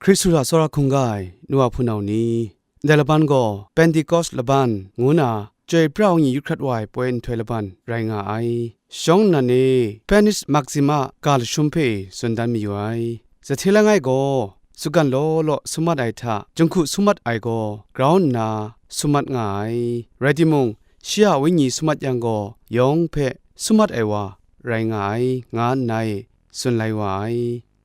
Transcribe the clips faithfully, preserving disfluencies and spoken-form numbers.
Hkristu hta tsawra hkungga ai nu wa hpunau ni, ndai laban gaw Pentekost laban ngu na Chyoi pra ai wenyi yut hkrat wa ai poi nhtoi laban rai nga ai. Shawng nnan e, Penis Maxima ga lashum hpe tsun dan mayu ai. Zahte langai gaw, tsugan law law sum mat ai hta, jinghku sum mat ai gaw grau nna sum mat nga ai. Rai timung, shi a wenyi sum mat yang gaw, yawng hpe sum mat ai wa rai nga ai, nga nna e tsun lai wa ai.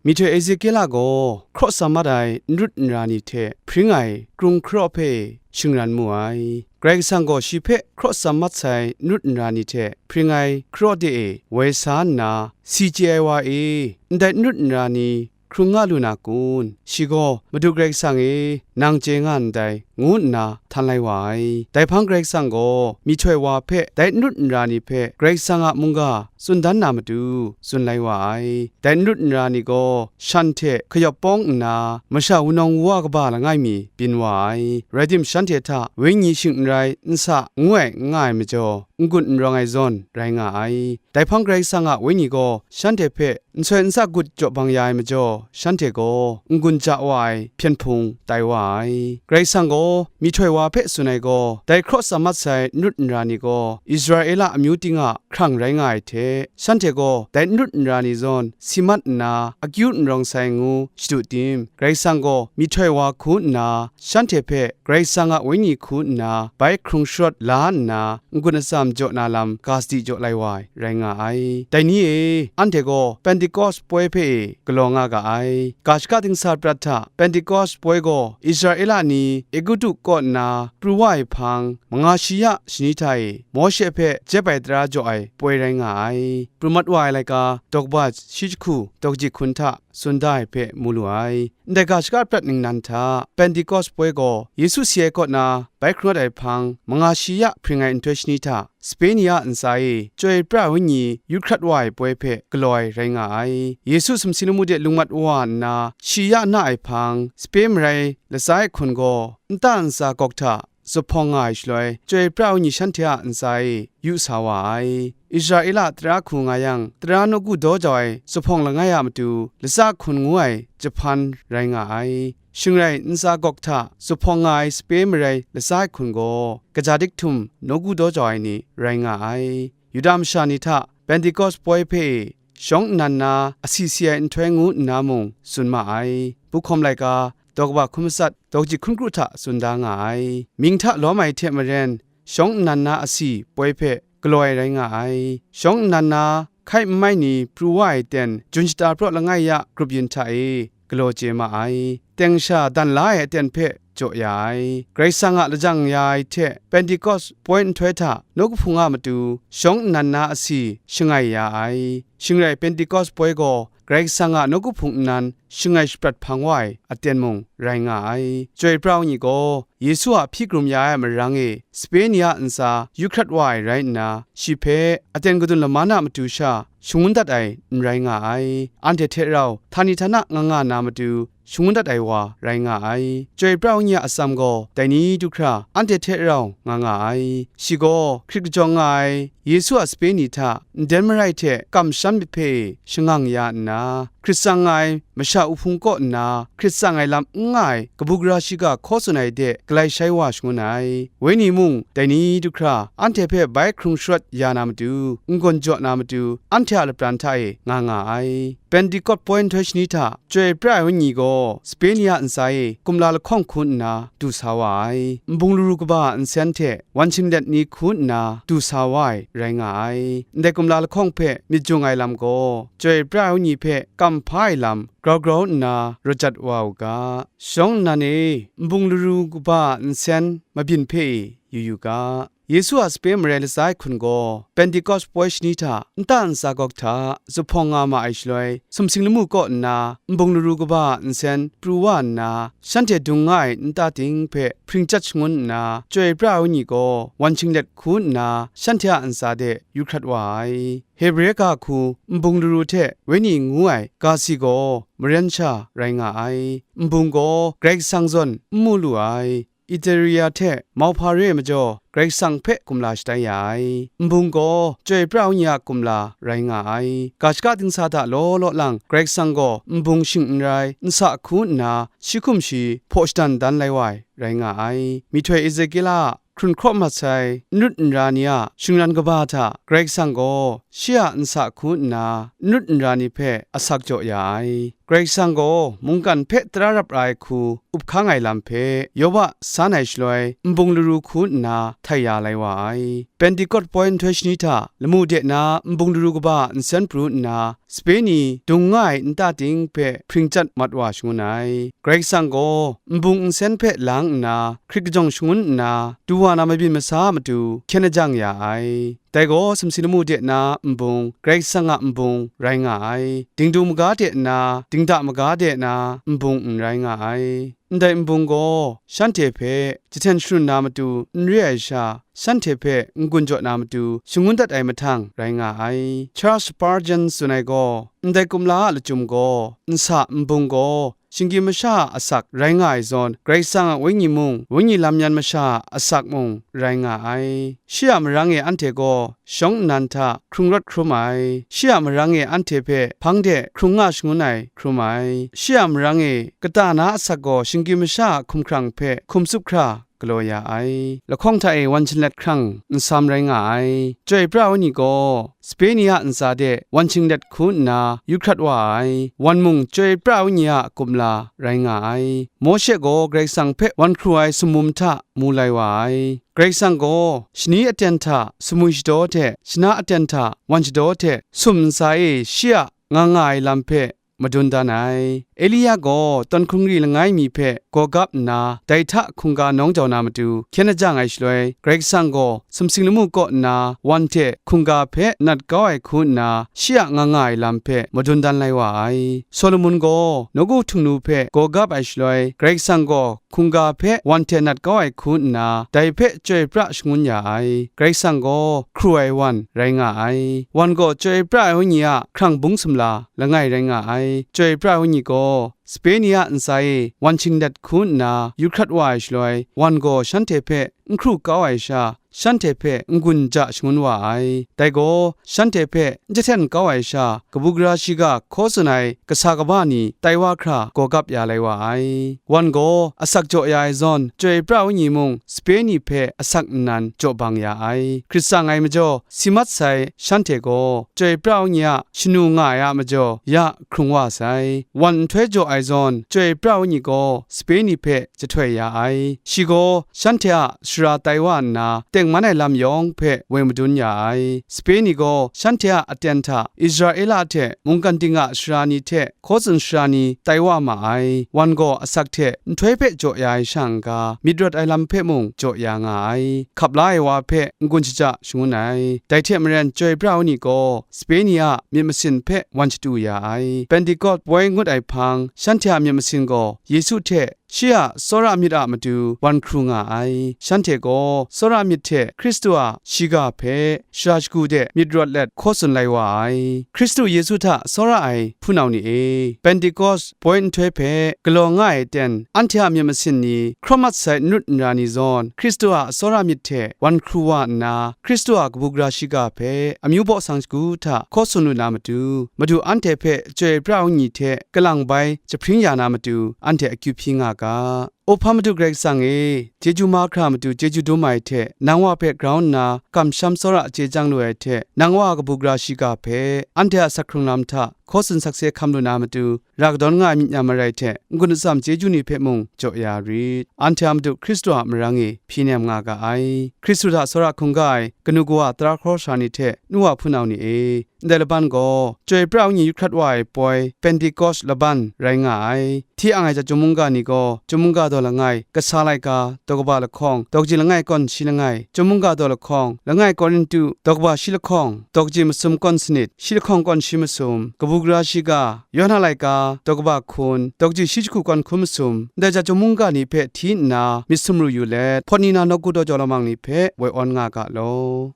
Myihtoi Ezekiela gaw hkraw tsam mat ai n rut n ra ni hte hpring ai krung hkaraw hpe shingran mu ai. Karai Kasang gaw shi hpe hkraw tsam mat sai n rut n ra ni hte hpring ai hkaraw de e woi sa nna, si chye ai wa e, ndai n rut n ra ni hkrung nga lu na kun? Shi gaw, Madu Karai Kasang e, nang chye nga ndai, ngu nna htan lai wa ai. Dai hpang Karai Kasang gaw myihtoi wa hpe dai n rut n ra ni hpe Karai Kasang a mungga tsun dan na matu tsun lai wa ai. Dai n rut n ra ni gaw shan hte kayawp pawng nna, masha wunawng wuwa kaba langai mi byin wa ai. Rai tim, shanhte hta wenyi shing n rai n sa, ngu ai n nga ai majaw, n-gun n rawng ai zawn rai nga ai. Dai hpang Karai Kasang a wenyi gaw shanhte hpe nsoi nsa gut jaw bang ya ai majaw, shanhte gaw n-gun ja wa ai hpyen hpung tai wa ai. Karai Kasang gaw myihtoi wa hpe tsun ai gaw, dai hkraw tsam mat sai n rut n ra ni gaw Israela amyu ting a hkrang rai nga ai hte, shanhte gaw dai n rut n ra ni zawn si mat nna, akyu n rawng sai ngu shadu tim, Karai Kasang gaw myihtoi wa hku nna, shanhte hpe Karai Kasang a wenyi hku nna bai hkrung sharawt la nna, n-gun atsam jaw na lam ga sadi jaw lai wa ai rai nga ai. Dai ni e, anhte gaw Pentekost poi hpe e galaw nga ga ai. Ga shaka dingsa prat hta Pentekost poi gaw Israela ni Egutu kaw nna pru wa ai hpang, manga shi ya shani hta e Mawshe hpe jep ai tara jaw ai poi rai nga ai. Pru mat wa ai laika, daw kaba shi jahku daw kaji hkun hta tsun da ai hpe mu lu ai. Ndai ga shaka prat ningnan hta, Pentekost poi gaw Yesu si ai kaw na bai hkrung ai hpang, manga shi ya hpring ai nhtoi shani hta, sape ni a ntsa e Chyoi pra ai wenyi yut hkrat wa ai poi hpe galaw ai rai nga ai. Yesu sumsing lamu de lung mat wa nna, shi ya na ai hpang, sape marai latsa ai hkun gaw, nta ntsa gawk hta zuphpawng nga ai shaloi, Chyoi pra ai wenyi shanhte a ntsa e yu sa wa ai. Israela tara hku nga yang, tara nawku daw jau ai zuphpawng langai a matu, latsa hkun ngu ai jahpan rai nga ai. Shing rai, ntsa gawk hta zuphpawng nga ai sape marai latsa ai hkun gaw, kaja dik htum nawku daw jau ai ni rai nga ai. Yuda masha ni hta Pentekost poi hpe e shawng nnan na asi si ai nhtoi ngu nna mung tsun ma ai. Buhkawm laika, daw kaba hkun matsat, daw kaji hkun kru hta tsun da nga ai. Mying hta lawm ai hte maren, shawng nnan na asi poi hpe galaw ai rai nga ai. Shawng nnan na hkai n mai ni pru wa ai ten, jun shata praw langai ya grup yin hta e galaw chye ma ai. Teng sha dan la ai aten hpe jaw ya ai. Karai Kasang a lajang ya ai hte Pentekost poi nhtoi hta nawku hpung a matu shawng nnan na asi shangai ya ai. Shing rai, Pentekost poi gaw Karai Kasang a nawku hpung nnan shangai shaprat hpang wa ai aten mung rai nga ai. Chyoi pra ai wenyi gaw Yesu a hpyi krum ya ai marang e sape ni a ntsa yut hkrat wa ai rai nna, shi hpe aten kadun laman a matu sha shangun dat ai n rai nga ai. Anhte hte rau htani htana nga nga na matu shangun dat ai wa rai nga ai. Chyoi pra ai wenyi a atsam gaw dai ni du hkra anhte hte rau nga nga ai. Shi gaw hkrit kajawng nga ai Yesu a sape ni hta nden marai hte kamsham myit hpe shangang ya nna, hkrit tsang nga ai masha uhpung kaw nna, hkrit tsang ai lam n nga ai kabu gara shiga hkaw tsun ai de galai shai wa shangun ai. Wenyi mung dai ni du hkra anhte hpe bai hkrung sharawt ya na matu, n-gun jaw na matu, anhte a lapran hta e nga nga ai. Pentekost poi nhtoi shani hta, Chyoi pra ai Wenyi gaw sape ni a ntsa e kumla lahkawng hku nna du sa wa ai. Nbung laru kaba a nsen hte wan shinglet ni hku nna du sa wa ai rai nga ai. Ndai kumla lahkawng hpe myit jung ai lam gaw, Chyoi pra ai Wenyi hpe kam hpa ai lam grau grau nna rawt jat wa u ga. Shawng nnan e, nbung laru kaba a nsen mabyin hpe e yu yu ga. Yesu a sape marai latsa ai hkun gaw, Pentekost poi shani hta, nta ntsa gawk hta zuphpawng nga ma ai shaloi, sumsing lamu kaw nna, nbung laru kaba a nsen pru wa nna, shanhte dung nga ai nta ting hpe hpring chyat shangun nna, Chyoi pra ai Wenyi gaw wan shinglet hku nna, shanhte a ntsa de yu hkrat wa ai. Hebre ga hku nbung laru hte Wenyi ngu ai ga si gaw maren sha rai nga ai. Nbung gaw Karai Kasang zawn n mu lu ai. Eteria hte mauhpa re ai majaw, Karai Kasang hpe kumla shatai ya ai. Nbung gaw Chyoi pra Wenyi a kumla rai nga ai. Ga shaka dingsa hta law law lang Karai Kasang gaw nbung shing n rai, nsa hku nna, shi hkum shi hpaw shadan dan lai wa ai, rai nga ai. Myihtoi Ezekiela a hkrun hkraw mat sai n lut n ra ni a shingran kaba hta Karai Kasang gaw shi a nsa hku nna n lut n ra ni hpe asak jaw ya ai. Karai Kasang gaw mungkan hpe tara rap ra ai hku up hkang ai lam hpe Yoba san ai shaloi nbung laru hku nna htai ya lai wa ai. Pentikawt poi nhtoi shani hta lamu de na nbung laru kaba a nsen pru nna, sape ni dung nga ai nta ting hpe hpring chyat mat wa shangun ai. Karai Kasang gaw nbung nsen hpe lang nna, hkrit kajawng shangun nna, du wa na mabyin masa a matu hkyen ajang ya ai. Dai gaw sumsing lamu de na nbung, Karai Kasang a nbung rai nga ai. Dingdung maga de na, dingda maga de na nbung n rai nga ai. Ndai nbung gaw shanhte hpe jahten sharun na matu n re ai sha, shanhte hpe n-gun jaw na matu shangun dat ai mahtang rai nga ai. Charles Spurgeon tsun ai gaw, ndai kumla a lachyum gaw, nsa nbung gaw, shinggyim masha a asak rai nga ai zawn, Karai Kasang a Wenyi mung, Wenyi lam yan masha a asak mung rai nga ai. Shi a marang e anhte gaw shawng nnan hta hkrung rawt hkrum ai. Shi a marang e anhte hpe hpang de hkrung nga shangun ai hkrum ai. Shi a marang e kata na asak gaw shinggyim masha a hkumhkrang hpe hkum tsup hkra galaw ya ai. Lahkawng hta e wan shinlet hkrang nsam rai nga ai. Chyoi pra Wenyi gaw sape ni a ntsa de wan shinglet hku nna yu hkrat wa ai. Wan mung Chyoi pra Wenyi a kumla rai nga ai. Mawshe gaw Karai Kasang hpe wan hkru ai sumum hta mu lai wa ai. Karai Kasang gaw shani aten hta sumwi shadaw hte, shana aten hta wan shadaw hte, sum ntsa e shi a nga nga ai lam hpe madun dan ai. Elia gaw tawn hkungri langai mi hpe gawgap nna, dai hta hkungga nawng jau na matu hkyen ajang ai shaloi, Karai Kasang gaw sumsing lamu kaw nna wan hte hkungga hpe nat kau ai hku nna, shi a nga nga ai lam hpe madun dan lai wa ai. Solomon gaw nawku htingnu hpe gawgap ai shaloi, Karai Kasang gaw hkungga hpe wan hte nat kau ai hku nna, dai hpe chyoi pra shangun ya ai. Karai Kasang gaw hkru ai wan rai nga ai. Wan gaw Chyoi pra ai Wenyi a hkrang bung sumla langai rai nga ai. Chyoi pra ai Wenyi gaw sape ni a ntsa e wan shinglet hku nna yu hkrat wa ai shaloi, wan gaw shanhte hpe n hkru kau ai sha, shanhte hpe n-gun ja shangun wa ai. Dai gaw, shanhte hpe n jahten kau ai sha, kabu gara shiga hkaw tsun ai kasa kaba ni tai wa hkra gawgap ya lai wa ai. Wan gaw asak jaw ya ai zawn, Chyoi pra Wenyi mung sape ni hpe asak nnan jaw bang ya ai. Hkrit tsang ai majaw, si mat sai shanhte gaw, Chyoi pra Wenyi a shanu nga ai a majaw, ya hkrung wa sai. Wan nhtoi jaw ai zawn, Chyoi pra Wenyi gaw sape ni hpe jahtoi ya ai. Shi gaw shanhte a sara tai wa nna, tengman ai lam yawng hpe woi madun ya ai. Sape ni gaw shanhte a aten hta Israela hte mungkan ting a sara ni hte hkaw tsun sara ni tai wa ma ai. Wan gaw asak hte nhtoi hpe jaw ya ai sha n-ga, myit rawt ai lam hpe mung jaw ya nga ai. Hkap la ai wa hpe n-gun shaja shangun ai. Dai hte maren, Chyoi pra Wenyi gaw sape ni a myit masin hpe wan shatu ya ai. Pentikawt poi ngut ai hpang, shanhte a myit masin gaw Yesu hte shi a tsawra myit a matu wan hkru nga ai. Shanhte gaw tsawra myit hte Hkristu a shiga hpe shara shagu de myit rawt let hkaw tsun lai wa ai. Hkristu Yesu hta tsawra ai hpunau ni e, Pentikos poi nhtoi hpe galaw nga ai aten, anhte a myit masin ni hkraw mat sai n lut n ra ni zawn, Hkristu a tsawra myit hte wan hkru wa nna, Hkristu a kabu gara shiga hpe amyu baw sang shagu hta hkaw tsun lu na matu, Madu anhte hpe Chyoi pra Wenyi hte kalang bai jahpring ya na matu, anhte akyu hpyi nga ga. Up hpa Madu Karai Kasang e, chyeju mahkra matu chyeju dum ai hte, nang Wa hpe grau nna kamsham tsawra chye chyang lu ai hte, nang Wa a kabu gara shiga hpe anhte a asak hkrung lam hta hkaw tsun sakse hkam lu na matu, ra kadawn nga ai myit nyam marai hte n-gun atsam chyeju ni hpe mung jaw ya rit. Anhte a Madu Hkristu a marang e hpyi nem nga ga ai. Hkristu hta tsawra hkungga ai kanu kawa tara hkraw sara ni hte nu wa hpunau ni e, ndai laban gaw Chyoi pra Wenyi yu hkrat wa ai poi, Pentikos laban rai nga ai. Hti ang ai chyawm mungga ni gaw, chyawm mungga daw langai, kasa laika, daw kaba lahkawng, daw kaji langai kawn shi langai, chyawm mungga daw lahkawng, langai Korintu, daw kaba shi lahkawng, daw kaji masum kawn sanit, shi lahkawng kawn shi masum, kabu gara shiga, Yawhan a laika, daw kaba hkun, daw kaji shi jahku kawn hkun masum, ndai chyawm mungga ni hpe hti nna myit sumru yu let, hpawt ni na nawku daw jau lamang ni hpe woi awn nga ga law.